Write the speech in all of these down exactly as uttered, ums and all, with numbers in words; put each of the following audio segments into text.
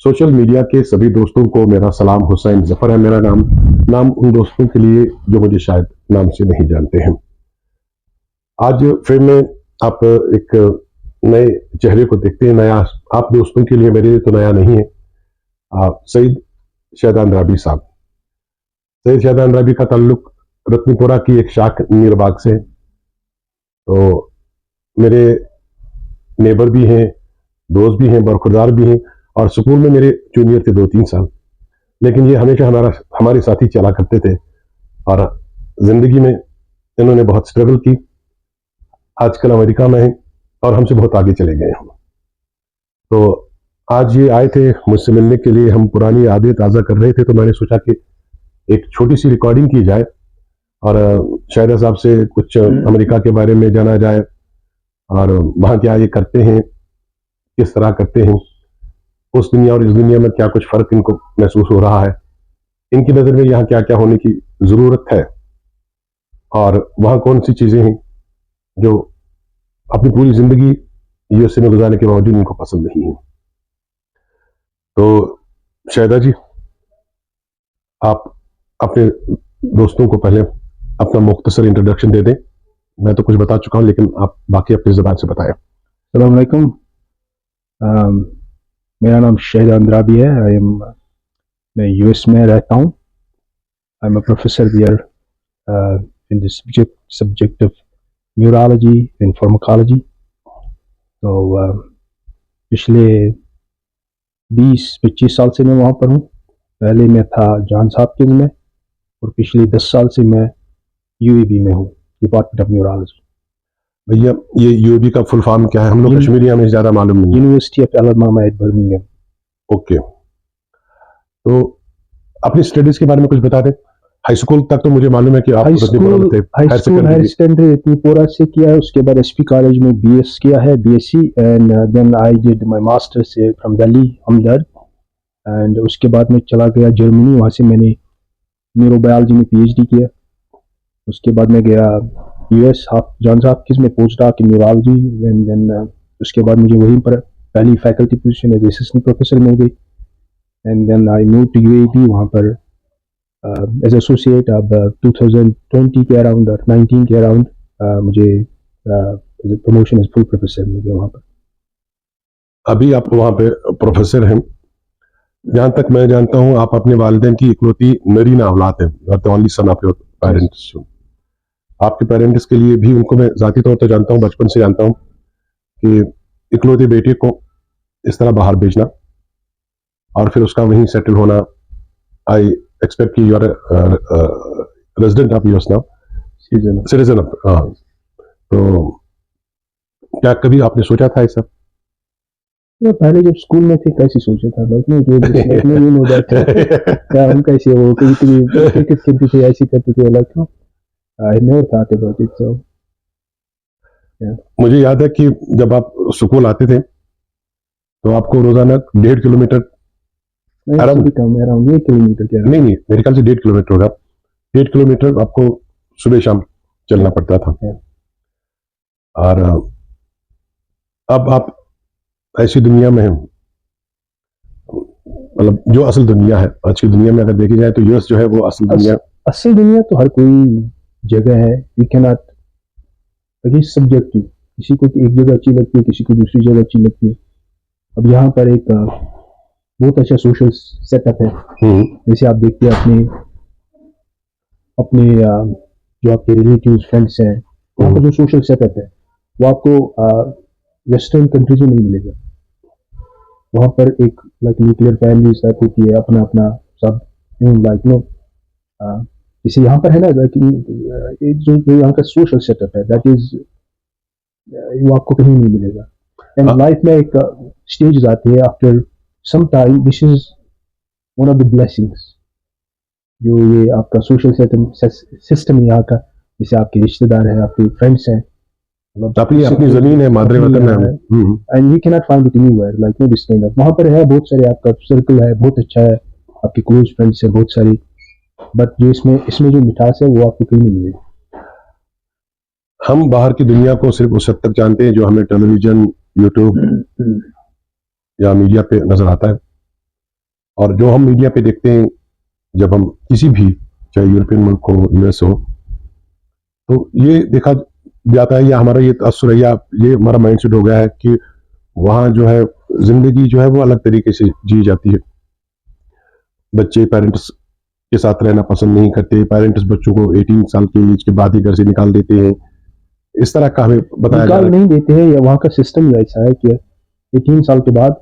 Social media के सभी दोस्तों को मेरा सलाम। हुसैन जफर है मेरा नाम। नाम उन दोस्तों के लिए जो मुझे शायद नाम से नहीं जानते हैं। आज फिर मैं आप एक नए चेहरे को देखते हैं। नया आप दोस्तों के लिए, मेरे लिए तो नया नहीं है। आप सईद शैदान राबी साहब। सईद शैदान राबी का ताल्लुक रत्नीपुरा की एक शाख मीरबाग से। तो मेरे नेबर भी हैं, दोस्त भी हैं, बरखुरदार भी हैं, और स्कूल में मेरे जूनियर थे दो तीन साल। लेकिन ये हमेशा हमारा हमारे साथ ही चला करते थे और ज़िंदगी में इन्होंने बहुत स्ट्रगल की। आजकल अमेरिका में हैं और हमसे बहुत आगे चले गए हैं। तो आज ये आए थे मुझसे मिलने के लिए। हम पुरानी यादें ताज़ा कर रहे थे, तो मैंने सोचा कि एक छोटी सी रिकॉर्डिंग की जाए और शाहिदा साहब से कुछ अमेरिका के बारे में जाना जाए और वहाँ क्या ये करते हैं, किस तरह करते हैं, उस दुनिया और इस दुनिया में क्या कुछ फ़र्क इनको महसूस हो रहा है, इनकी नज़र में यहाँ क्या क्या होने की ज़रूरत है और वहाँ कौन सी चीज़ें हैं जो अपनी पूरी ज़िंदगी यूएसए में गुजारने के बावजूद इनको पसंद नहीं है। तो शैदा जी, आप अपने दोस्तों को पहले अपना मुख्तसर इंट्रोडक्शन दे दें। मैं तो कुछ बता चुका हूँ, लेकिन आप बाकी अपनी ज़बान से बताएं। सलामकुम। मेरा नाम शहजान द्राबी है। आई एम मैं यूएस में रहता हूँ। I am a professor there in the subject subject of neurology and pharmacology. तो uh, पिछले बीस पच्चीस साल से मैं वहाँ पर हूँ। पहले मैं था जॉन्स हॉपकिंस में और पिछले दस साल से मैं यूएबी में हूँ, डिपार्टमेंट ऑफ न्यूरोलॉजी। भैया, ये यूएबी का फुल फॉर्म क्या है? हम लोग यूनि- कश्मीरी, हमें ज़्यादा मालूम नहीं है। University of Alabama at Birmingham. Okay, तो अपनी स्टडीज के बारे में कुछ बता दें। हाई स्कूल तक तो मुझे मालूम है कि आप हाई रत्नीपुरा में स्कूल थे। High higher school higher secondary secondary Ratnipora से किया है। उसके बाद एसपी कॉलेज में बीएस किया है, BSc, and then I did my masters from Delhi, Hamdard. And उसके बाद मैं चला गया जर्मनी। वहाँ से मैंने न्यूरोबायोलॉजी में पीएचडी किया। उसके बाद मैं गया यूएस जॉन्स हॉपकिंस में post doc in neurology. And then उसके बाद मुझे वहीं पर पहली faculty position as assistant professor मिल गई। And then I moved to UAB, वहाँ पर एज एसोसिएट। अब टू थाउजेंड ट्वेंटी के अराउंड और नाइनटीन के अराउंड मुझे प्रमोशन एज फुल प्रोफेसर मिल गया वहाँ पर। अभी आप वहाँ पे प्रोफेसर हैं। जहाँ तक मैं जानता हूँ, आप अपने वालिदैन की इकलौती नरीना औलाद हैं। You are the only son of your parents. आपके पेरेंट्स के लिए भी, उनको मैं ज़ाती तौर पर जानता हूँ, बचपन से जानता हूँ कि इकलौते बेटे को इस तरह बाहर भेजना और फिर उसका वहीं सेटल होना। I expect कि you are resident of US now, season citizen of. हाँ, तो क्या कभी आपने सोचा था ऐसा? या पहले जब स्कूल में थे कैसे सोचा था, लाइक नहीं जो लाइक नहीं नो दैट क्या हम कैसे वो कभी कभी क्रिकेट खेलते थे, ऐसे करते थे, like I never thought about it. So मुझे याद है कि जब आप स्कूल आते थे तो आपको रोजाना डेढ़ किलोमीटर नहीं Around- सभी कम अराउंड एक किलोमीटर क्या नहीं नहीं, मेरे ख्याल से डेढ़ किलोमीटर होगा। डेढ़ किलोमीटर आपको सुबह शाम चलना पड़ता था। Yeah. और अब आप ऐसी दुनिया में हैं, मतलब जो असल दुनिया है, आज की दुनिया में अगर देखी जाए तो यूएस जो है वो असल दुनिया। असल दुनिया तो हर कोई जगह है, यू कैन नॉट, ये सब्जेक्टिव, किसी को एक जगह अच्छी लगती है, किसी को दूसरी जगह अच्छी लगती है। अब यहाँ पर एक अ, बहुत अच्छा सोशल सेटअप है। हम्म, जैसे आप देखते हैं अपने अपने अ, जो आपके रिलेटिव फ्रेंड्स हैं, वहाँ पर जो सोशल सेटअप है वो आपको वेस्टर्न कंट्रीज में नहीं मिलेगा। वहाँ पर एक लाइक न्यूक्लियर फैमिली टाइप होती है, अपना अपना सब लाइक नो जैसे यहाँ पर है ना, लाइक एक जो जो यहाँ का सोशल सेटअप है, दैट इज वो आपको कहीं नहीं मिलेगा। एंड हाँ। लाइफ में एक स्टेज आती है, after some time this is one of the blessings, जो ये आपका सोशल सिस्टम सिस्टम यहाँ का, जैसे आपके रिश्तेदार हैं, आपके फ्रेंड्स हैं, मतलब अपनी अपनी जमीन है, मादरे वतन है। हम्म, and you cannot find it anywhere, like no this kind of। वहाँ पर है बहुत सारे, आपका सर्कल है बहुत अच्छा है, आपके क्लोज फ्रेंड्स हैं बहुत सारे, बट जो इसमें इसमें जो मिठास है वो आपको कहीं नहीं मिलेगी। हम बाहर की दुनिया को सिर्फ उस हद तक जानते हैं जो हमें टेलीविजन, यूट्यूब या मीडिया पे नजर आता है। और जो हम मीडिया पे देखते हैं, जब हम किसी भी, चाहे यूरोपियन मुल्क हो, यूएस हो, तो ये देखा जाता है या हमारा ये तअसुर है या ये हमारा माइंडसेट हो गया है कि वहाँ जो है जिंदगी जो है वो अलग तरीके से जी जाती है। बच्चे पेरेंट्स के साथ रहना पसंद नहीं करते, पेरेंट्स बच्चों को एटीन साल के एज के बाद ही घर से निकाल देते हैं। इस तरह का हमें बताया जा निकाल रहा है। नहीं देते हैं, या वहाँ का सिस्टम ही ऐसा है कि एटीन साल के बाद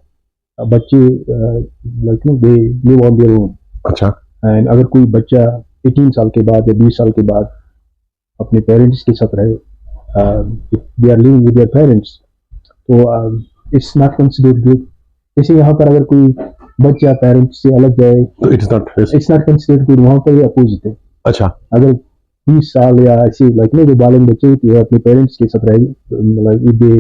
बच्चे like you no they live on their own. अच्छा। एंड अगर कोई बच्चा एटीन साल के बाद या बीस साल के बाद अपने पेरेंट्स के साथ रहे, they are living with their parents, तो इट्स नॉट कंसिडर्ड गुड। जैसे यहाँ पर अगर कोई बच्चा पेरेंट्स से अलग जाए, तो it's not it's not considered good. वहाँ पर ये अपोजिट है। अच्छा। अगर बीस साल या ऐसे लाइक ना जो बालिग बच्चे होते हैं अपने पेरेंट्स के साथ रहे, मतलब if they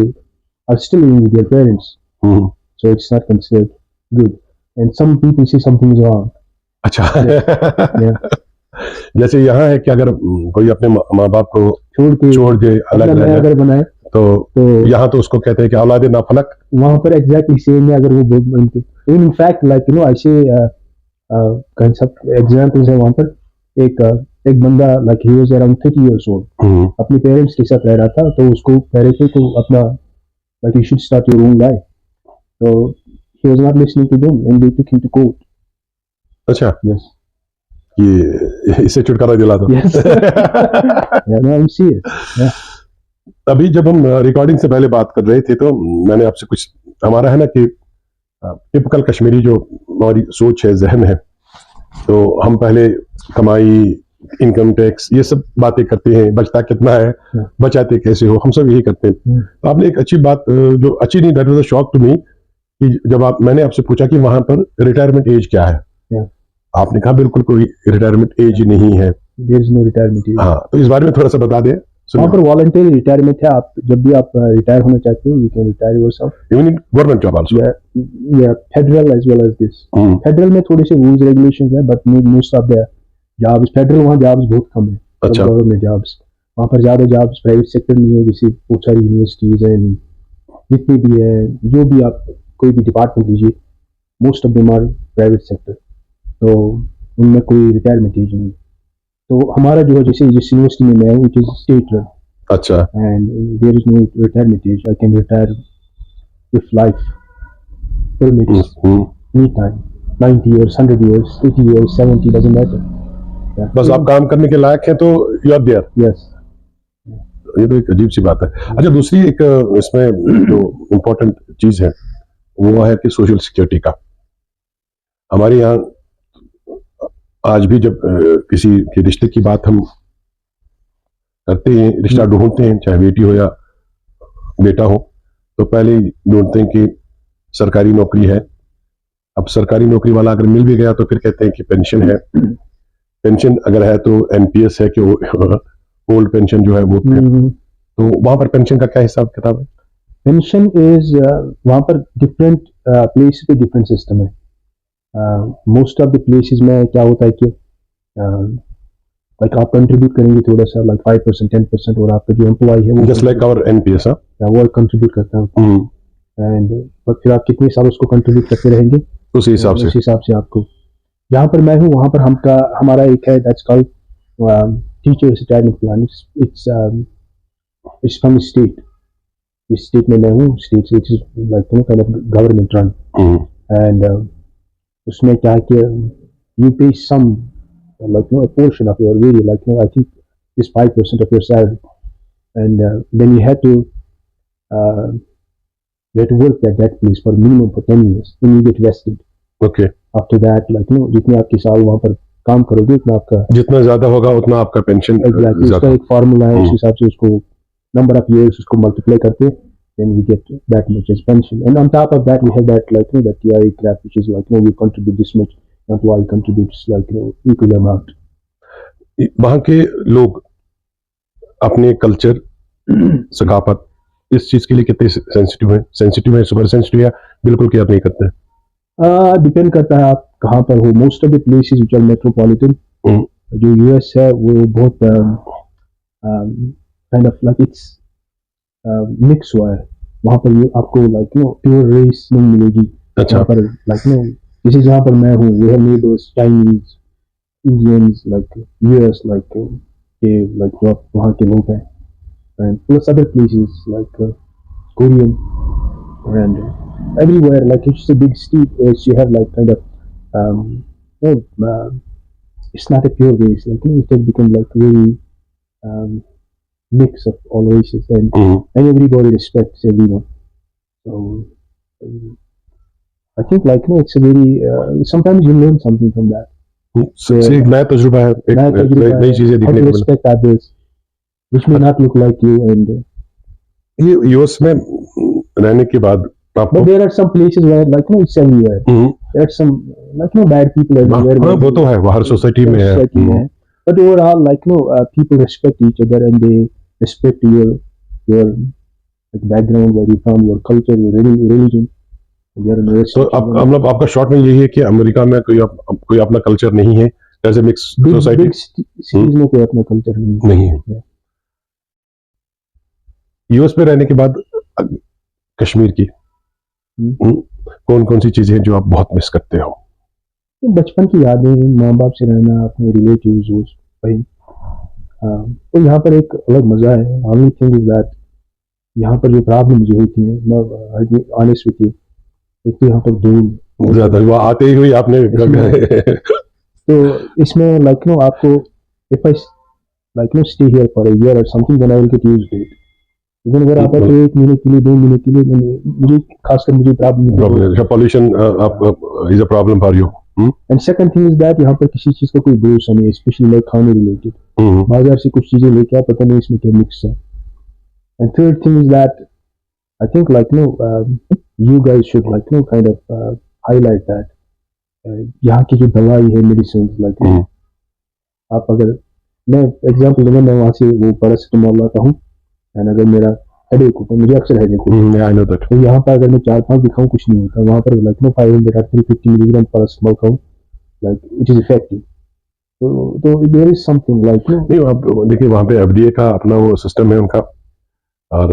are still living with their parents, hmm. so it's not considered good, and some people say something is wrong. अच्छा। Yeah. जैसे यहाँ है कि अगर हम्म, कोई अपने माँ माँ बाप को छोड़ के छोड़ दे, अलग अपना रह नया जाए, घर बनाए, तो तो यहाँ तो उसको कहते हैं कि औलाद नाफलक। वहाँ पर एग्जैक्टली सेम है। अगर वो बोल बनते, even in fact like you no ऐसे कई सब एग्जाम्पल्स है वहाँ पर। एक uh, एक बंदा like he was around thirty years old, hmm. अपने पेरेंट्स के साथ रह रहा था, तो उसको कह रहे थे तो अपना like you should start your own life, तो he was not listening to them and they took him to court. अच्छा। Yes. ये इससे छुटकारा दिला दो। Yes. Yeah, no, I'm serious. अभी जब हम रिकॉर्डिंग से पहले बात कर रहे थे तो मैंने आपसे कुछ, हमारा है ना कि टिपिकल कश्मीरी जो हमारी सोच है, जहन है, तो हम पहले कमाई, इनकम टैक्स, ये सब बातें करते हैं, बचता कितना है, हम्म। बचाते कैसे हो, हम सब यही करते हैं। हम्म। तो आपने एक अच्छी बात अ, जो अच्छी नहीं, that was a shock to me, कि जब आप, मैंने आपसे पूछा कि वहां पर रिटायरमेंट एज क्या है, Yeah. आपने कहा बिल्कुल कोई रिटायरमेंट एज नहीं है। There is no retirement age. हाँ, तो इस बारे में थोड़ा सा बता दें। सुनो। वहाँ पर वॉलंटरी रिटायरमेंट है। आप जब भी आप रिटायर होना चाहते हो, you can retire yourself. Even in government job also. Yeah, yeah, federal as well as this. Hmm. Federal में थोड़े से रूल्स रेगुलेशन है, but most of the jobs, federal वहाँ जॉब्स बहुत कम है। अच्छा। गवर्नमेंट जॉब्स वहाँ पर ज़्यादा जॉब्स प्राइवेट सेक्टर में है, जैसे बहुत सारी यूनिवर्सिटीज हैं, जितनी भी है, जो भी आप कोई भी डिपार्टमेंट लीजिए, most of them are private sector. तो उनमें कोई रिटायरमेंट एज नहीं। तो हमारा जो है, जैसे जिस यूनिवर्सिटी में मैं हूँ, it is state run अच्छा। and there is no retirement age. I can retire if life permits hmm, hmm. any time, ninety years, hundred years, eighty years, seventy, doesn't matter. Yeah. बस आप काम करने के लायक हैं तो you are there। Yes. ये तो एक अजीब सी बात है। अच्छा, दूसरी एक अ, इसमें जो इम्पोर्टेंट चीज है वो है कि सोशल सिक्योरिटी का। हमारे यहाँ आज भी जब अ, किसी के रिश्ते की बात हम करते हैं, रिश्ता ढूंढते हैं, चाहे बेटी हो या बेटा हो, तो पहले ही ढूंढते हैं कि सरकारी नौकरी है। अब सरकारी नौकरी वाला अगर मिल भी गया तो फिर कहते हैं कि पेंशन है, पेंशन अगर है तो एनपीएस है कि ओल्ड पेंशन जो है वो। हम्म। तो वहां पर पेंशन का क्या हिसाब किताब है? पेंशन इज वहाँ पर डिफरेंट प्लेस पे डिफरेंट सिस्टम है। मोस्ट ऑफ द प्लेसेस में क्या होता है कि लाइक आप कंट्रीब्यूट करेंगे थोड़ा सा, like five percent, ten percent, और आपका जो एम्प्लॉय है वो Just like our एनपीएस। हाँ। या वो कंट्रीब्यूट करता है। हम्म। एंड बट फिर आप कितने साल उसको कंट्रीब्यूट करते रहेंगे, उसी हिसाब से। उस हिसाब से आपको, जहाँ पर मैं हूँ वहाँ पर हमका हमारा एक है, that's called teachers retirement plan. It's it's from state. इस स्टेट में मैं हूँ, state it is like you no kind of government run. Hmm. And उसमें क्या है कि you pay some, like you know, a portion of your wage, like you know, I think it's five percent of your salary, and then you have to you have to work at that place for minimum for ten years, then you get vested. Okay. After that, like you know, जितने आपके साल वहाँ पर काम करोगे, उतना आपका जितना ज्यादा होगा उतना आपका पेंशन एग्जैक्टली, उसका ज्यादा। एक फॉर्मूला है, उस हम्म। हिसाब से उसको नंबर ऑफ ईयर्स उसको मल्टीप्लाई करते हैं, then you get that much as pension. And on top of that, we have that, like you know, that TRA crap, which is like you know, you contribute this much, employee contributes like you know, equal amount. वहाँ के लोग अपने culture, सकाफत, इस चीज के लिए कितने sensitive है? सेंसिटिव है, सुपर सेंसिटिव है, बिल्कुल केयर नहीं करते? डिपेंड करता है आप कहाँ पर हो। Most of the places which are metropolitan, हम्म। जो यूएस है वो बहुत kind of like it's mix हुआ है। वहाँ पर ये आपको like you know pure race नहीं मिलेगी। अच्छा। वहाँ पर लाइक यू नो जैसे जहाँ पर मैं हूँ, we have neighbors, Chinese, Indians, like U S, like के, like जो आप वहाँ के लोग हैं, and plus other places like uh, Korean, and everywhere, like it's a big city, uh, so you have like kind of um, no, uh, it's not a pure race, like you know, it has become like very um, mix of all races, and Mhm. and everybody respects everyone. So um, I think like no, it's a very uh, sometimes you learn something from that. से एक नया तजुर्बा है, एक नया तजुर्बा नई चीजें How देखने to को मिलती respect others, which may not look like you, and है। ये यूएस में रहने के बाद आपको but there are some places where like no, it's everywhere. Hmm, There are some like no bad people हाँ, everywhere. हाँ, वो तो है, वो हर सोसाइटी में है। Society हम्म, में है. But overall, like no, uh, people respect each other and they respect your your like background, where you from, your culture, your reli- religion. And they are no तो restriction आप on मतलब आपका short में यही है कि America में कोई आप, कोई अपना कल्चर नहीं है, जैसे mix big society big cities में कोई अपना कल्चर नहीं है. नहीं है। यूएस में रहने के बाद कश्मीर की हम्म। हम्म, कौन कौन सी चीजें हैं जो आप बहुत मिस करते हो? ये बचपन की यादें हैं, माँ बाप से रहना, अपने रिलेटिव्स, दोस्त, भाई. हाँ, तो यहाँ पर एक अलग मज़ा है. Only thing is that यहाँ पर जो प्रॉब्लम मुझे होती है, मैं ऑनेस्ट विथ यू, एक तो यहाँ पर धूल. ज्यादा वो आते ही हुई आपने तो इसमें लाइक नो आपको if I like no stay here for a year or something, then I will get used to it. लेकिन अगर आप तो एक महीने के लिए, दो महीने के लिए, then मुझे खासकर मुझे प्रॉब्लम प्रॉब्लम पॉल्यूशन आप is a problem for you and second thing is that यहाँ पर किसी चीज़ का कोई भरोसा नहीं है, स्पेशली लाइक खाने रिलेटेड. बाजार से कुछ चीज़ें लेके आप, पता नहीं इसमें क्या मिक्स है. And third thing is that I think like no you guys should like no kind of highlight that यहाँ की जो दवाई है, मेडिसिन, लाइक आप अगर, मैं एग्जांपल दूंगा, मैं वहाँ से वो पैरासिटामोल लाता हूँ, एंड अगर मेरा हेडेक होता है, मुझे अक्सर हेडेक होता है, आई नो दैट तो यहाँ पर अगर मैं चार पांच भी खाऊँ, कुछ नहीं होता. वहाँ पर like no five hundred or three fifty milligram paracetamol खाऊँ, like it is effective. तो तो there is something like no नहीं, आप देखिए, वहाँ पे एफडीए का अपना वो सिस्टम है उनका, और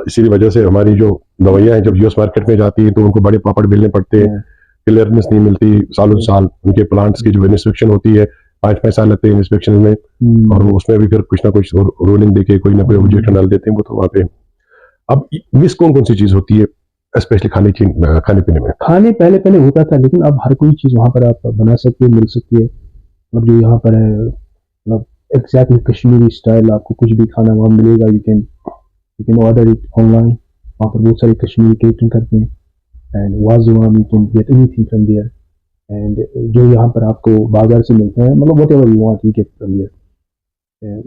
इसी वजह से हमारी जो दवाइयाँ हैं, जब यूएस मार्केट में जाती हैं, तो उनको बड़े पापड़ बेलने पड़ते हैं, क्लियरेंस नहीं मिलती सालों साल, उनके प्लांट्स की जो इंस्पेक्शन होती है, पाँच पाँच साल लगते हैं इंस्पेक्शन में, और वो उसमें भी फिर कुछ ना कुछ रूलिंग देके कोई ना कोई ऑब्जेक्शन डाल देते हैं वो तो वहाँ पे. अब मिस कौन कौन सी चीज़ होती है, स्पेशली खाने की, खाने पीने में? खाने पहले पहले होता था, लेकिन अब हर कोई चीज़ वहाँ पर आप बना सकते हो, मिल सकती है. मतलब जो यहाँ पर है, मतलब एग्जैक्टली कश्मीरी स्टाइल, आपको कुछ भी खाना वहाँ मिलेगा. You can you can order it online. वहाँ पर बहुत सारे कश्मीरी केटरिंग करते हैं, and wazwan, you can get anything from there. And जो यहाँ पर आपको बाजार से मिलता है, मतलब whatever you want, you get from there.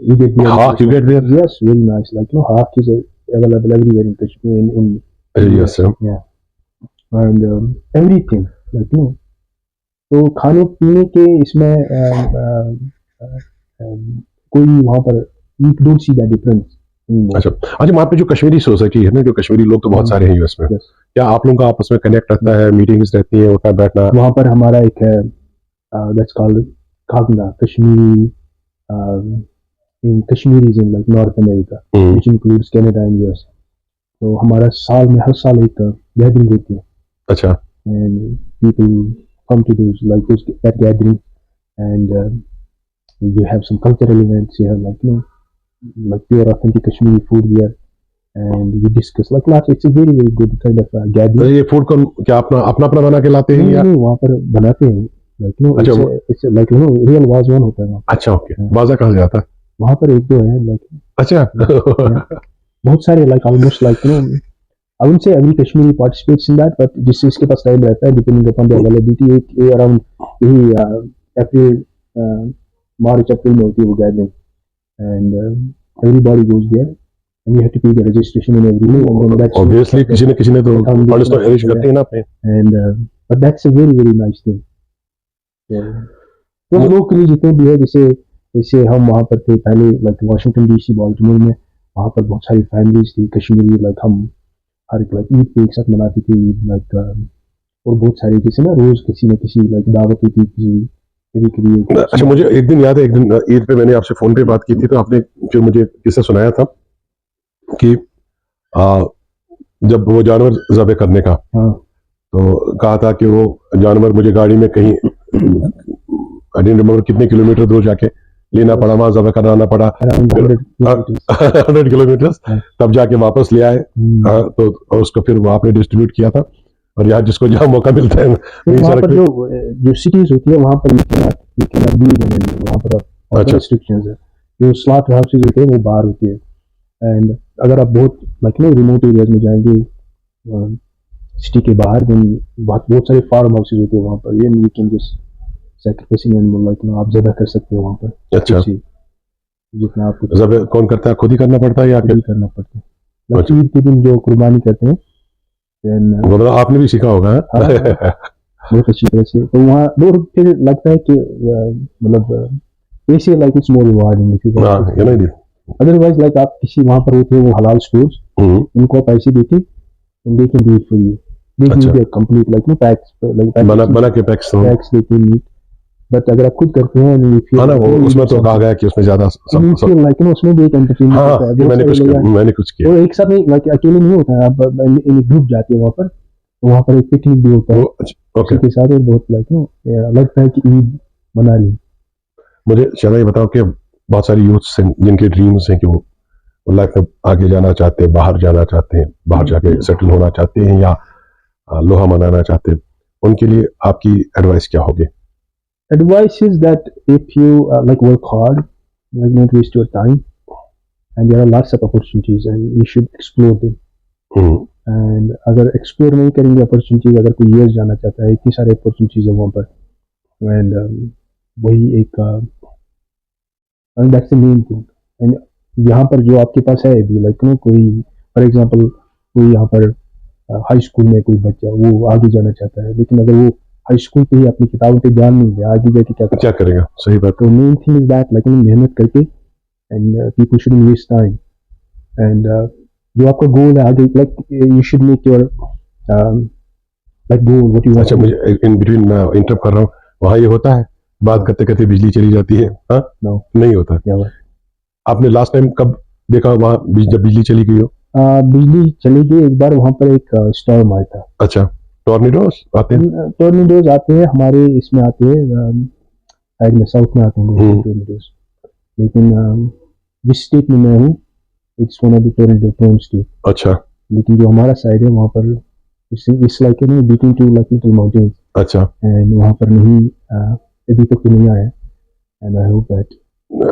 You get there. हाँ, you get there. Yes, very nice. Like no, haq is available everywhere in Kashmir, in, in Yes, sir. And um, everything, like no. तो खाने पीने के इसमें अम, अम, अम, कोई वहाँ पर you don't see that difference. अच्छा, अच्छा, वहाँ पे जो कश्मीरी सोसाइटी है ना, जो कश्मीरी लोग तो बहुत सारे हैं यूएस में, क्या आप लोगों का आपस में कनेक्ट रहता है, मीटिंग्स रहती है, उठना बैठना? वहाँ पर हमारा एक है, that's called Khagna, Kashmiri, in Kashmiris in like North America, which includes Canada and U S. तो हमारा साल में, हर साल एक गैदरिंग होती है. अच्छा. And people come to those, like those that gathering, and uh, you have some cultural events. You have like you know like pure authentic Kashmiri food here, and you discuss like lots. It's a very very good kind of uh, gathering. ये food कौन, क्या अपना अपना अपना बना के लाते हैं नहीं या? नहीं, वहाँ पर बनाते हैं, like no, अच्छा, it's, a, it's a, like you know real wazwan होता है वहाँ. अच्छा, ओके. वाजा कहाँ से आता है? वहाँ पर एक दो है, like अच्छा. बहुत सारे, like almost like you know, I wouldn't say every Kashmiri participates in that, but जिस जिसके पास टाइम रहता है, depending upon the availability, एक ये अराउंड यही अप्रैल, मार्च अप्रैल में होती है वो gathering, and everybody goes there and you have to pay the registration and everything, and then that's obviously किसी न किसी ने तो Accommodation फंड्स तो अरेंज करते हैं ना अपने. And uh, but that's a very very nice thing. तो लोकली जितने भी है, जैसे जैसे हम वहाँ पर थे पहले, लाइक वाशिंगटन डीसी, बाल्टिमोर में, वहाँ पर बहुत सारी फैमिलीज थी कश्मीरी, लाइक हम हर एक लाइक ईद पे एक साथ मनाते थे ईद, लाइक और बहुत सारे जैसे ना रोज किसी ना किसी लाइक दावत होती थी, कभी कभी एक अच्छा, मुझे एक दिन याद है, एक दिन ईद पे मैंने आपसे फोन पे बात की थी, तो आपने फिर मुझे किस्सा सुनाया था कि आ, जब वो जानवर जबे करने का, हाँ तो कहा था कि वो जानवर मुझे गाड़ी में कहीं, आई डोंट रिमेम्बर कितने किलोमीटर दूर जाके लेना पड़ा, वहां जबह कराना पड़ा, Around hundred kilometers. Hundred kilometre, हाँ। तब जाके वापस ले आए। हम्म। हाँ, तो उसको फिर आपने डिस्ट्रीब्यूट किया था, और यहाँ जिसको जहाँ मौका मिलता है फिर वहीं वहाँ सड़क पर पे। जो जो सिटीज होती है, वहाँ पर you cannot, you cannot breed in, वहाँ पर अच्छा। रिस्ट्रिक्शंस है। जो स्लॉटर हाउसेज होते हैं, वो बाहर होती है। एंड अगर आप बहुत, लाइक नो, रिमोट एरियाज में जाएंगे, सिटी के बाहर, देन बहुत बहुत सारे फार्म हाउसेज होते हैं वहाँ पर, ये you can just sacrificing animal, like no, आप जबह कर सकते हो वहाँ पर अच्छा। खुद से, जितना आपको जबह कौन करता है, खुद ही करना पड़ता है या खुद फिर? ही करना पड़ता है। लाइक अच्छा। ईद के दिन जो कुर्बानी करते हैं, देन मतलब आपने भी सीखा होगा, हाँ? हाँ, बहुत अच्छी तरह से। तो वहाँ, वो फिर लगता है कि अ, मतलब, अ, ऐसे, like, it's more rewarding if you हाँ, ये नहीं दी। अदरवाइज, लाइक, आप किसी वहाँ पर होते हैं, वो हलाल स्टोर्स, हम्म, उनको आप पैसे देके, and they can do it for you, they can अच्छा। give complete, like, no, packs, like, बना बना के पैक्स। पैक्स देते हैं मीट। बट अगर आप खुद करते हैं, and you feel हाँ ना, like, वो you उसमें need तो कहा something, गया कि उसमें ज्यादा स- you स- feel like, you know, उसमें भी एक एंटरटेनमेंट हाँ, होता है। ये बहुत मैंने सारे कुछ लोग किया, हैं, मैंने कुछ किया। और एक साथ नहीं, लाइक, अकेले नहीं होता है, आप इन ग्रुप जाते हैं वहाँ पर, तो वहाँ पर एक पिकनिक भी होता है वो अच्छा, ओके। उसी के साथ, और बहुत, लाइक, नो, लगता है कि ईद मना ली। मुझे शहनाज, ये बताओ कि बहुत सारी यूथ्स हैं जिनके ड्रीम्स हैं कि वो लाइफ में आगे जाना चाहते हैं, बाहर जाना चाहते हैं, बाहर जाके सेटल होना चाहते हैं, या अ, लोहा मनाना चाहते हैं, उनके लिए आपकी एडवाइस क्या होगी? Advice is that if you, uh, like, work hard, like, not waste your time, and there are lots of opportunities and you should explore them. Hmm, and अगर एक्सप्लोर नहीं करेंगे अपॉर्चुनिटीज, अगर कोई यूएस जाना चाहता है, इतनी सारी अपॉर्चुनिटीज है वहाँ पर। एंड वही एक, and that's the main thing. And यहाँ पर जो आपके पास है अभी, लाइक, नो, कोई, फॉर एग्जांपल, कोई यहाँ पर हाई स्कूल में कोई बच्चा, वो आगे जाना चाहता है, लेकिन अगर वो हाई स्कूल पे ही अपनी किताबों पे ध्यान नहीं दे, आगे जाके क्या करें? क्या करेगा? सही बात। तो main thing is that, like, मेहनत करके, and people shouldn't waste time, and जो आपका गोल है आगे, like, you should make your, like, goal what you want. अच्छा, मुझे इन बिटवीन, मैं इंटरप्ट कर रहा हूँ, वहाँ ये होता है बात करते करते बिजली चली जाती है? हाँ, No. नहीं होता है। Yeah, आपने लास्ट टाइम कब देखा वहाँ बिज-, जब बिजली चली गई हो? बिजली चली गई एक बार, वहाँ पर एक स्टॉर्म आया था। अच्छा, टॉर्नेडोज आते हैं? टॉर्नेडोज आते हैं, हमारे इसमें आते हैं, साइड में, साउथ में आते हैं हम्म। टॉर्नेडोज। लेकिन अम, जिस स्टेट में मैं हूँ, it's one of the tornado prone state. अच्छा, लेकिन जो हमारा साइड है, वहाँ पर it's like, you know, between two, like, little mountains, अच्छा। एंड वहाँ पर नहीं, अ, अभी तक तो नहीं आया। एंड आई होप दैट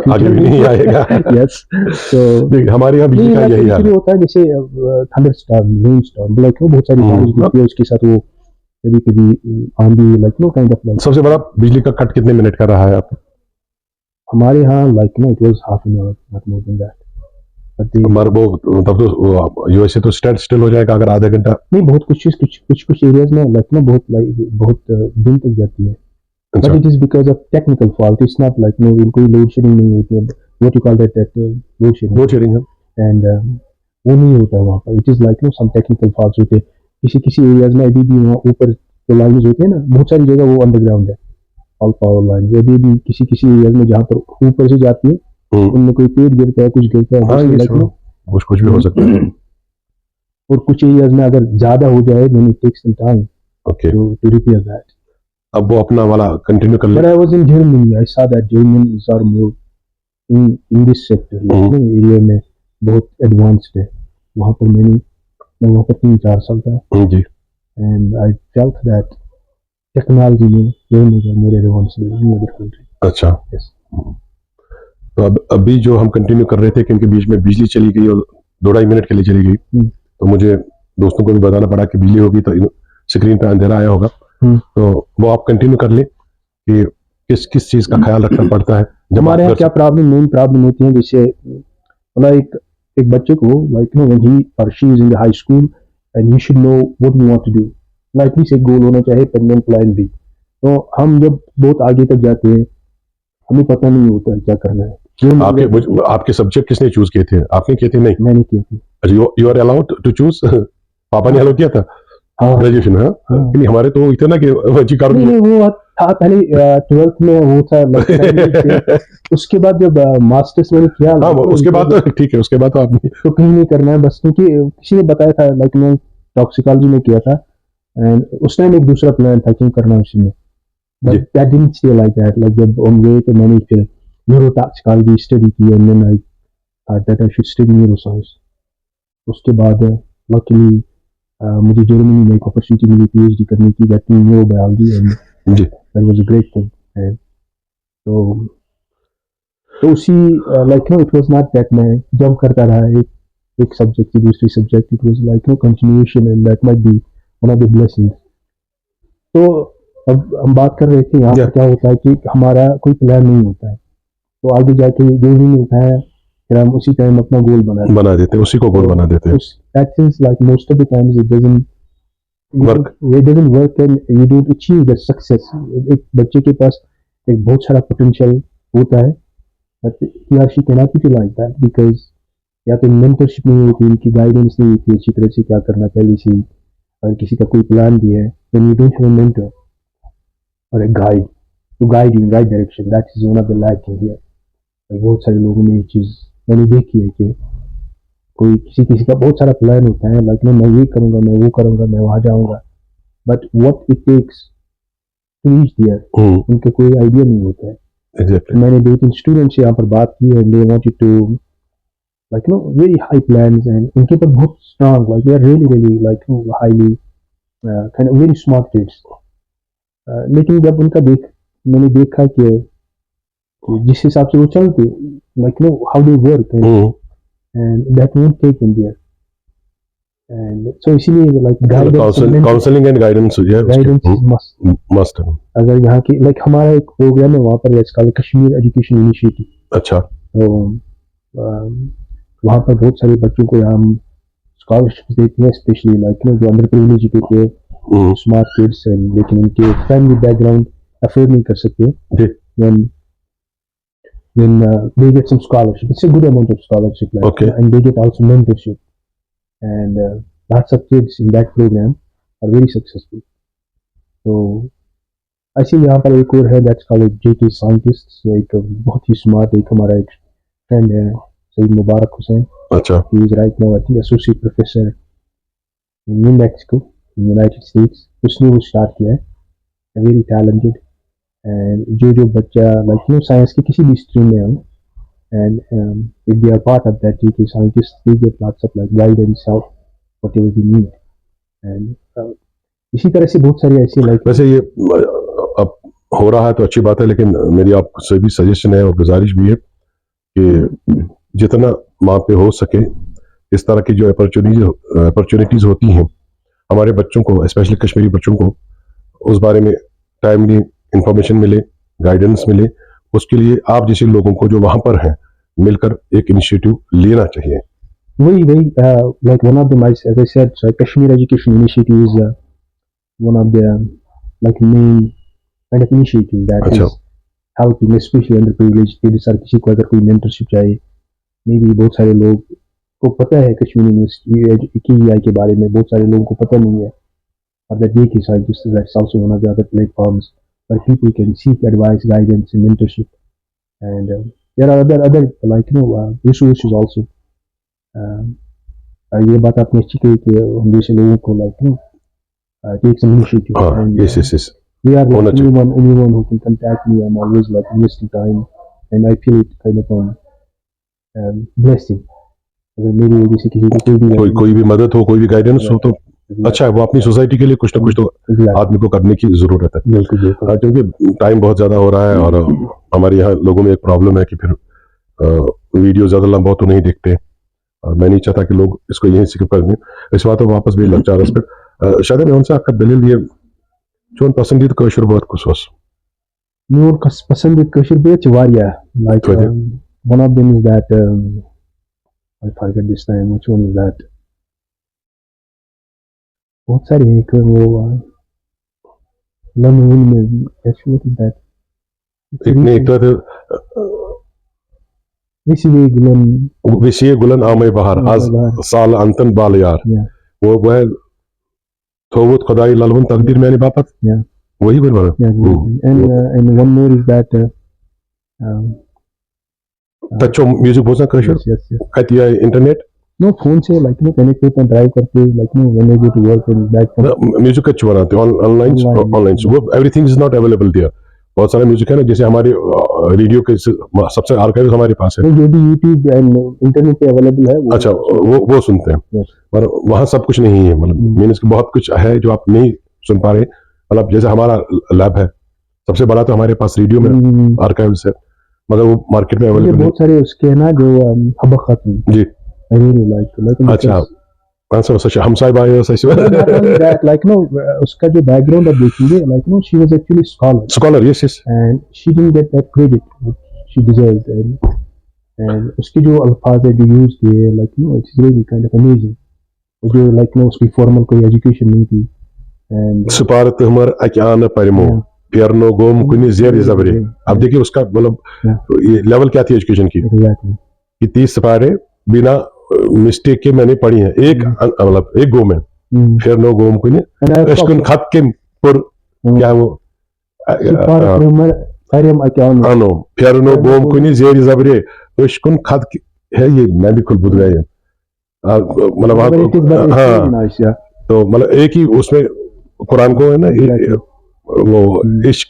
आगे भी नहीं आएगा। यस। सो देख, हमारे यहाँ बिजली का यही हाल भी है। होता है, जैसे thunder storm, rain storm, like, वो बहुत सारी हम्म। बारिश गिरती है, उसके साथ वो कभी कभी आंधी, like, no, kind of, like, सबसे बड़ा बिजली का कट कितने मिनट का रहा है आपका? हमारे यहाँ, like, no, it was half an hour, not more than that. हमारे वो, तब तो यूएसए तो स्टैंड स्टिल हो जाएगा अगर आधा घंटा। नहीं, बहुत कुछ चीज, कुछ कुछ कुछ एरियाज में, लाइक, ना, बहुत, लाइक, बहुत अ, दिन तक जाती है। अच्छा। But it is because of technical fault, it's not like, no, कोई लोड शेडिंग नहीं होती है, what you call that, that load shedding. Load shedding है। एंड वो नहीं होता है वहाँ पर। It is like, no, some technical faults होते हैं किसी किसी एरियाज में। अभी भी वहाँ ऊपर जो लाइंस होती है ना, बहुत सारी जगह वो अंडरग्राउंड है, ऑल पावर लाइंस। अभी भी किसी किसी एरियाज में जहाँ पर ऊपर से जाती है, हम्म। उनमें कोई पेड़ गिरता है, कुछ गिरता है, हाँ, वैसे, ये लाइक, सुनो, ना, कुछ कुछ भी हो सकता है। और कुछ एरियाज में अगर ज्यादा हो जाए, then it takes some time okay, to to repair that. अब वो अपना वाला कंटिन्यू कर ले। But I was in Germany, I saw that Germans are more in in this sector, like, हम्म। ना, एरिया में बहुत एडवांस्ड है। वहाँ पर मैंने मैं वहाँ पर तीन चार साल था, हम्म, जी। and I felt that technology में Germans are more advanced than any other country. अच्छा। Yes. तो अब अभी जो हम कंटिन्यू कर रहे थे, क्योंकि बीच में बिजली चली गई और दो ढाई मिनट के लिए चली गई, हम्म। तो मुझे दोस्तों को भी बताना पड़ा कि बिजली होगी तो स्क्रीन पे अंधेरा आया होगा। हम्म। तो वो आप कंटिन्यू कर ले कि किस किस चीज का ख्याल रखना पड़ता है जब हमारे आप यहाँ घर क्या प्रॉब्लम, मेन प्रॉब्लम होती है, जैसे, मतलब, एक एक बच्चे को, like, you know, when he or she is in the high school, and you should know what you want to do, like, at least एक गोल होना चाहिए, एंड देन प्लान बी। तो हम जब बहुत आगे तक जाते हैं, हमें पता नहीं होता है क्या करना है। जो आपके मुझे- आपके सब्जेक्ट किसने चूज किए थे? आपने किए थे? नहीं। मैंने किए थे। अच्छा, you are allowed to choose? पापा ने अलाउ किया था हाँ। ग्रेजुएशन में? हाँ? हाँ। नहीं, हमारे तो इतना कि वजी कर नहीं, नहीं, वो था पहले ट्वेल्थ में, वो था, like, उसके बाद जब मास्टर्स मैंने किया, हाँ, like, उसके बाद तो ठीक है, उसके बाद तो आपने तो कहीं नहीं करना है बस, क्योंकि किसी ने बताया था, लाइक, मैं टॉक्सिकोलॉजी में किया था, And उस टाइम एक दूसरा प्लान था क्यों करना उसी में, but ji. That didn't stay like that. Like जब हम गए तो मैंने फिर न्यूरोटॉक्सिकोलॉजी स्टडी की, and then I thought that I should study neuroscience. उसके बाद लकीली मुझे जर्मनी में एक अपॉर्चुनिटी मिली पीएचडी करने की, that in neurobiology, and ji. That was a great thing. And तो तो उसी like no, it was not that मैं जंप करता रहा एक एक सब्जेक्ट से दूसरी subject. It was like no continuation, and that might be one of the blessings. तो अब हम बात कर रहे थे यहाँ पर Yeah. क्या होता है कि हमारा कोई प्लान नहीं होता है, तो आगे जाके जो भी मिलता है फिर हम उसी टाइम अपना गोल बनाते हैं. बना देते हैं, उसी को गोल बना देते हैं. That is like most of the times it doesn't Work. It doesn't work and you don't achieve the success. एक बच्चे के पास एक बहुत सारा पोटेंशियल होता है, but he or she cannot utilize that because या तो मेंटरशिप नहीं होती, उनकी गाइडेंस नहीं होती अच्छी तरह से क्या करना पहले से ही, अगर किसी का कोई प्लान भी है, when you don't have a mentor or a guide to guide you in right direction, that is one of the lacking here. Like बहुत सारे लोगों में ये चीज़ मैंने देखी है कि कोई किसी किसी का बहुत सारा प्लान होता है, लाइक मैं ये करूँगा, मैं वो करूँगा, मैं वहाँ जाऊँगा, but what it takes to reach there, हम्म, उनके कोई आइडिया नहीं होता है. एग्जैक्टली. मैंने दो तीन स्टूडेंट्स यहाँ पर बात की, and they wanted to like you know very high plans, and उनके ऊपर बहुत strong, like they are really really like you know highly kind of very smart kids. लेकिन जब उनका देख मैंने देखा कि कि जिस हिसाब से वो चलते, like you know how they work, and, hmm, and that won't take them there. And so इसीलिए like guidance and counselling mentorship, counselling and guidance जो है guidance is must. मस्ट है. अगर यहाँ की लाइक हमारा एक प्रोग्राम है वहाँ पर, that's called Kashmir Education Initiative. अच्छा. तो अम, वहाँ पर बहुत सारे बच्चों को यहाँ हम स्कॉलरशिप देते हैं, स्पेशली लाइक यू नो जो अंडर प्रिविलेज होते हैं, हम्म, स्मार्ट किड्स, एंड लेकिन उनके फैमिली बैकग्राउंड अफोर्ड नहीं कर सकते. जी. Then then uh, they get some scholarship. It's a good amount of scholarship, like, Okay. And they get also mentorship. And uh, lots of kids in that program are very successful. So ऐसे यहाँ पर एक और है, that's called JK scientist. एक बहुत ही smart एक हमारा एक फ्रेंड है, सईद मुबारक हुसैन. अच्छा. He is right now, I think, associate professor in New Mexico, in United States. उसने वो स्टार्ट किया है, very talented. And जो जो बच्चा लाइक यू नो साइंस की किसी भी स्ट्रीम में हो, and if they are part of that JK scientist, they get lots of like guidance, help, whatever they need. And इसी तरह से बहुत सारी ऐसी लाइक वैसे ये अ, अब हो रहा है तो अच्छी बात है, लेकिन मेरी आपसे भी सजेशन है और गुजारिश भी है कि जितना वहाँ पे हो सके इस तरह की जो अपॉर्चुनिटीज अपॉर्चुनिटीज होती हैं हमारे बच्चों को, स्पेशली कश्मीरी बच्चों को, उस बारे में टाइमली इंफॉर्मेशन मिले, गाइडेंस मिले, उसके लिए आप जैसे लोगों को जो वहाँ पर हैं मिलकर एक इनिशिएटिव लेना चाहिए. वही वही like one of the my as I said, so Kashmir Education Initiative is uh, one of the like main kind of initiative that अच्छा. is helping especially underprivileged kids. Sir किसी को अगर कोई मेंटरशिप चाहिए, मे बी बहुत सारे लोग को पता है कश्मीर यूनिवर्सिटी के बारे में, बहुत सारे लोगों को पता नहीं है. But the JK scientist, that's also one of the other platforms where people can seek advice, guidance, and mentorship. And uh, there are other other like you know uh, resources also. Uh, ये बात आपने अच्छी कही कि हम जैसे लोगों को like you know take some initiative. हाँ, yes, yes, yes. We are होना like चाहिए. Anyone, anyone who can contact me, I'm always like investing time, and I feel it kind of an um, blessing. अगर मेरी वजह से किसी को कोई भी कोई कोई भी मदद हो, कोई भी गाइडेंस हो तो अच्छा है, वो अपनी सोसाइटी के लिए कुछ ना कुछ तो Exactly. आदमी को करने की जरूरत है. बिल्कुल बिल्कुल. हाँ, क्योंकि टाइम बहुत ज़्यादा हो रहा है और हमारे यहाँ लोगों में एक प्रॉब्लम है कि फिर वीडियो ज़्यादा लंबा तो नहीं देखते और मैं नहीं चाहता कि लोग इसको यहीं स्किप कर दें. इस बात पर वापस भी लग चाह रहा. शायद मैं उनसे आपका दलील ये चون पसंदीदा कशर बहुत कुछ میون کس پسندیدٕ کٲشِر بٲتھ چھِ واریاہ. Like کۭتیاہ؟ Um, one of them is that um, I forget this name. Which one is that? بہت سارے ہیں کہ وہ uh, لَنہٕ وُنہِ مےٚ کیٛاہ چھُ what is that? एक नहीं एक तो ویسی وے گُلن. विषय गुलन आमे बहार आज बहार. साल अंतन बाल यार. Yeah. वो वो है थोवत खुदाई ललवन तकदीर मैंने बापत. Yeah. वही बन बना. Yeah, Hmm. and uh, and one more is that uh, um, तच्चो म्यूजिक बोझा कशर. Yes, yes, yes. कतिया इंटरनेट. No, phone से, like, you know, connect होते हैं, ड्राइव करते हैं, like, you know, when I go to work and back from music अच्छी बनाते हैं ऑनलाइन Online. ऑनलाइन वो everything is not available there. बहुत सारा म्यूजिक है ना, जैसे हमारे रेडियो के स- सबसे आर्काइव हमारे पास है। तो जो भी YouTube and इंटरनेट पे अवेलेबल है, वो अच्छा, वो वो सुनते हैं। Yes. पर वहाँ सब कुछ नहीं है, मतलब हम्म। मीन्स बहुत कुछ है जो आप नहीं सुन पा रहे। मतलब जैसे हमारा लैब है, सबसे बड़ा तो हमारे पास रेडियो में हम्म। आर्काइव्स है, मगर वो मार्केट में ये अवेलेबल नहीं। बहुत सारे उसके है ना, जो हबा खातून, जी। I really like, like, अच्छा। हाँ सर, सच, हमसाय बाय सच। Not only that, like, no, उसका जो बैकग्राउंड आप देखेंगे, like, no, she was actually scholar scholar, yes, yes. And she didn't get that credit she deserved. And and उसके जो अल्फाज है, जो यूज़ किए हैं, like, you know, it's really kind of amazing. जो, like, you know, उसकी formal कोई एजुकेशन नहीं थी। And سپارٕ تہمر اکہِ آنہٕ پرمو، پھیرنو گوم کُنہِ زیرِ زبرِ۔ اب देखिए उसका मतलब Yeah. ये लेवल क्या थी एजुकेशन की, Exactly. कि तीस सिपारे बिना मिस्टेक के मैंने पढ़ी है एक हम्म। अ- मतलब एक गो में। Hmm. फिर नो गोम कुने And I अश्कुन खत के पुर हम्म। क्या वो अ- She part a- of her, Mariam Akyan. हाँ नो, फिर नो गोम कुने जेरी जबरे अश्कुन खत के है ये, मैं भी खुद बुझ गया ये। आ, मतलब वहाँ But it is, but it's हाँ very nice, yeah. तो मतलब एक ही उसमें कुरान को है ना ये- Exactly. वो हम्म। इश्क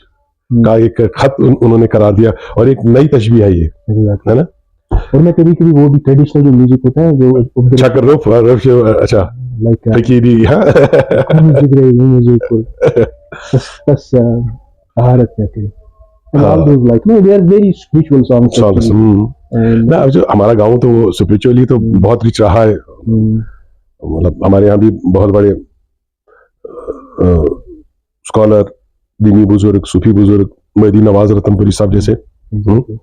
हम्म। का एक खत उन, उन्होंने करार दिया और एक नई तशबीह है ये, Exactly. है ना? और मैं कभी कभी वो भी ट्रेडिशनल जो म्यूजिक होता है, जो छक रूफ रूफ अच्छा लाइक फकीरी हाँ म्यूजिक रहे, वो म्यूजिक को बस बस, अ, तहारत क्या करें। And all हाँ। those, like, no, they are very spiritual songs songs actually. Hmm. And ना जो हमारा गांव तो वो स्पिरिचुअली तो हम्म। बहुत रिच रहा है। हम्म, मतलब हमारे यहाँ भी बहुत बड़े स्कॉलर, दीनी बुजुर्ग, सूफी बुजुर्ग, मेहदी नवाज रतनपुरी साहब जैसे। exactly.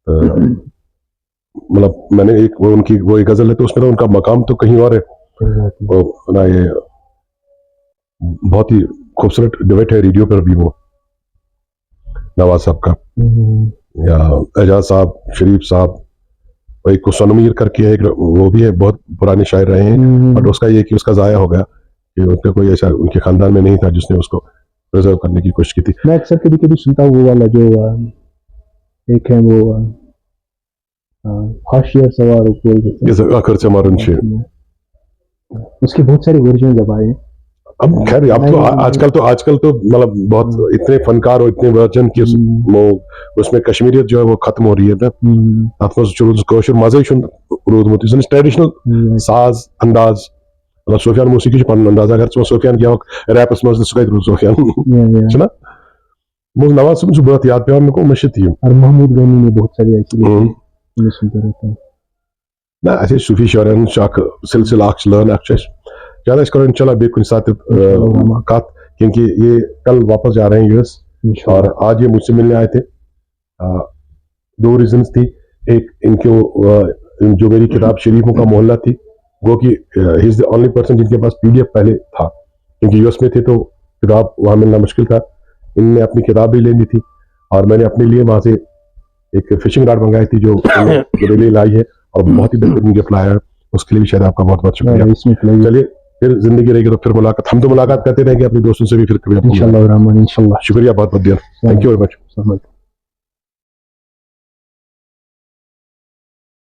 अ, मतलब मैंने एक वो उनकी वो एक गजल है तो उसमें तो उनका मकाम तो कहीं और है। Exactly. वो ना ये बहुत ही खूबसूरत डिबेट है रेडियो पर भी वो नवाज साहब का हम्म, या एजाज साहब, शरीफ साहब, वही कुसनमीर करके एक वो भी है, बहुत पुराने शायर रहे हैं। हम्म, बट उसका ये कि उसका ज़ाया हो गया कि उनका कोई ऐसा उनके ख़ानदान में नहीं था जिसने उसको प्रिजर्व करने की कोशिश की थी। मैं अक्सर कभी कभी सुनता हूँ वो वाला जो, अ, एक है वो, अ, अ, हाशिया सवार ऊपर जो जैसे आखिर से मारून छे। उसके बहुत सारे वर्जन अब आए हैं। अब खैर अब तो आ- आजकल तो आजकल तो मतलब बहुत इतने फनकार और इतने वर्जन के उस- हम्म। वो उसमें कश्मीरियत जो है वो खत्म हो रही है ना। हम्म, اتھ منٛز چھُ روٗدمُت کٲشُر مزے چھُنہٕ روٗدمُت، یُس زن ٹریڈیشنل हम्म, ساز انداز، مطلب سفیان موسیقی چھُ پنُن انداز۔ اگر ژٕ سفیان گٮ۪وکھ ریپس منٛز تہٕ سُہ کتہِ روٗد سفیان؟ yeah, yeah. چھُنہ؟ بہٕ اوسُس نواز صٲبُن چھُ بہت یاد پٮ۪وان، مےٚ گوٚو مٔشِتھ یہِ۔ और महमूद गनी ने बहुत सारे ऐसे हम्म। मैं सुनता रहता हूँ। نہ، اَسہِ ٲسۍ صوٗفی شاعرن ہٕنٛز چھِ اکھ سلسلہٕ، اکھ چھِ لٲن، اکھ چھِ اَسہِ زیادٕ اَسہِ کرو انشاءاللہ بیٚیہِ کُنہِ ساتہٕ تہِ، انشاءاللہ آ، رحمان۔ کتھ، کیونکہ یہ کل واپس جا رہے ہیں یوس، انشاءاللہ۔ اور آج یہ مجھ سے ملنے آئے تھے۔ آ، دو ریزنز تھی۔ ایک ان کے وہ، آ، جو میری کتاب شریفوں کا محلہ تھی، وہ کہ ہی از دی اونلی پرسن جن کے پاس پی ڈی ایف پہلے تھا، کیونکہ یوس میں تھے تو کتاب وہاں ملنا مشکل تھا۔ ان نے اپنی کتاب بھی لینی تھی اور میں نے اپنے لیے وہاں سے ایک فشنگ راڈ منگائی تھی جو انہوں نے میرے لیے لائی ہے اور بہت ہی بہترین گفٹ لایا ہے، اس کے لیے بھی شاید آپ کا بہت بہت شکریہ۔ इसमें प्ले चलिए, फिर जिंदगी रहेगी तो फिर मुलाकात, हम तो मुलाकात करते रहेंगे अपने दोस्तों से भी, फिर कभी आपको इंशाल्लाह रहमान, इंशाल्लाह। शुक्रिया बहुत बहुत dear, thank you very much। Assalamu alaikum.